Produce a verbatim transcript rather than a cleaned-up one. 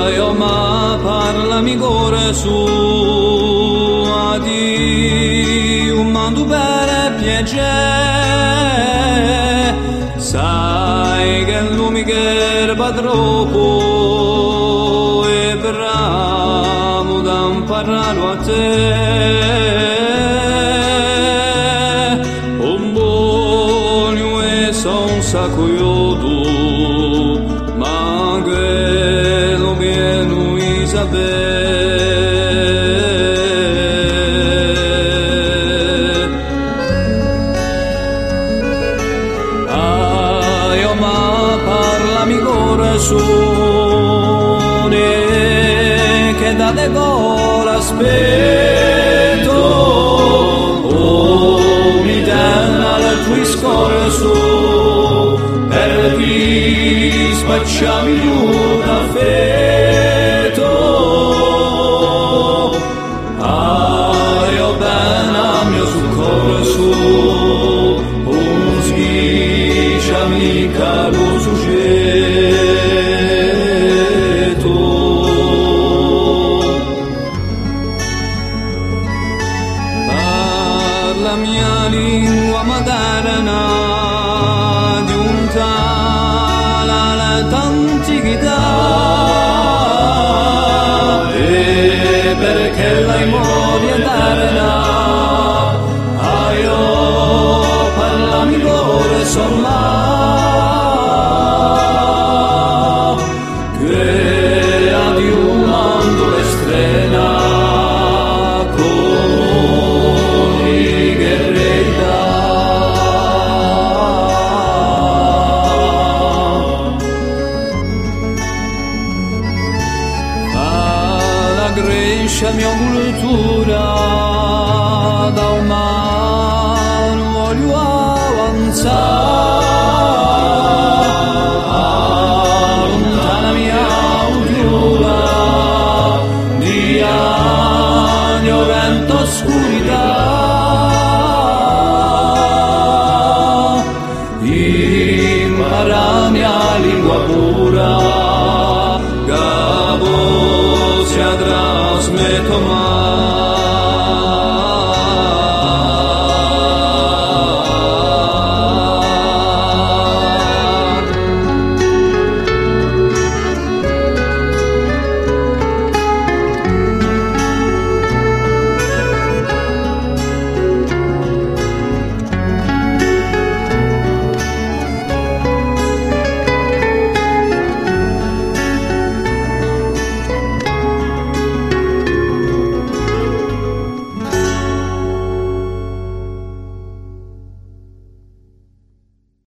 Aiò, ma parlami, core sò, à ti u mandu per piacè. Sai ch'ellu mi ghjerba troppu è bravu da amparallu à tè. Un bonu è senza cuiotu, ma quellu pienu di sapè. Aiò, ma parlami, core sò, chì da te cora aspettu, o mi tene à u to discorsu, per ti spaccià mi u to affettu. Aiò, bè, a mio succorsu, ùn sghjiscia micca lu sugetu. Parla a mia lingua materna, di un tale tanti chì dà, è perchè l'hai memoria eterna, aiò, parlami, core sò, ma chì à ti u mandu per strena, cum'è chì rida. Fà crescia a mio cultura, da umanu vogliu avanzà, alluntana mi a cultura, di anni o ventu o scurità. Imparami a lingua pura, chì possia trasmetta a